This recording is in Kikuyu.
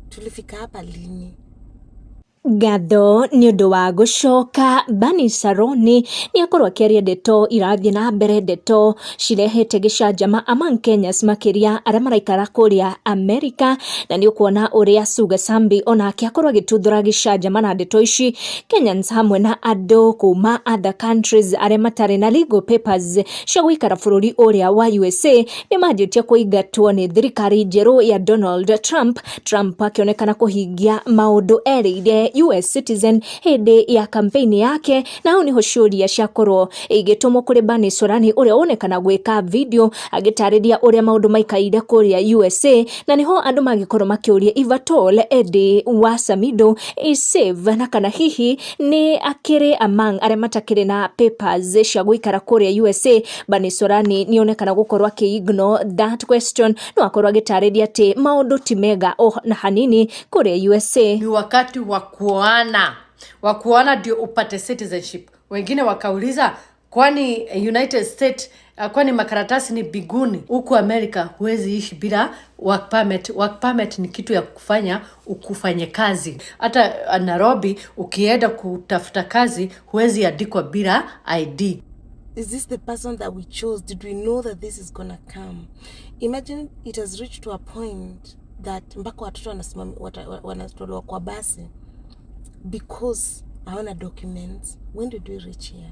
Tulifika hapa lini? Ngatho nĩ ũndũ wa gũcoka. Bani Saroni nĩ akorwo akĩaria ndeto irathiĩ na mbere, ndeto cirehete gĩcanjama among Kenyans, makĩria arĩa maraikara kũrĩa Amerika. Na nĩ ũkuona ũrĩa Suga Sambi onake akorwo agĩtuthũra gĩcanjama na ndeto ici. Kenyans hamwe na andũ kuma other countries arĩa matarĩ na legal papers cia gũikara bũrũri ũrĩa wa USA nĩ manjĩtie kũingatwo nĩ thirikari njerũ ya Donald Trump. Trump akĩonekana kũhingia maũndũ erĩire US citizen hĩndĩ ya campaign yake, na hau niho ciũria ciakorwo igĩtũmwo kũrĩ Bani Sorani, ũrĩa wonekana gwĩka video agĩtarĩria ũrĩa maũndũ maikaire kũrĩa USA. Na niho andũ magĩkorwo makĩũria if at all Eddie wa Samido is safe, na kana hihi nĩ akĩrĩ among arĩa matakĩrĩ na papers cia gũikara kũrĩa USA. Bani Sorani nĩ onekana gũkorwo akĩ ignore that question, no akorwo agĩtarĩria atĩ maũndũ ti mega o na hanini kũrĩa USA. Ni wakati wa kuoana, wa kuoana ndio upate citizenship. Wengine wakauliza, kwani United States, kwani makaratasi ni biguni? Huku America huwezi ishi bila work permit. Work permit ni kitu ya kufanya ukufanye kazi. Hata Nairobi ukienda kutafuta kazi, huwezi andikwa bila ID. Is this the person that we chose? Did we know that this is gonna come? Imagine it has reached to a point that mpaka watoto wanatolewa kwa basi because hawana documents. When did we reach here?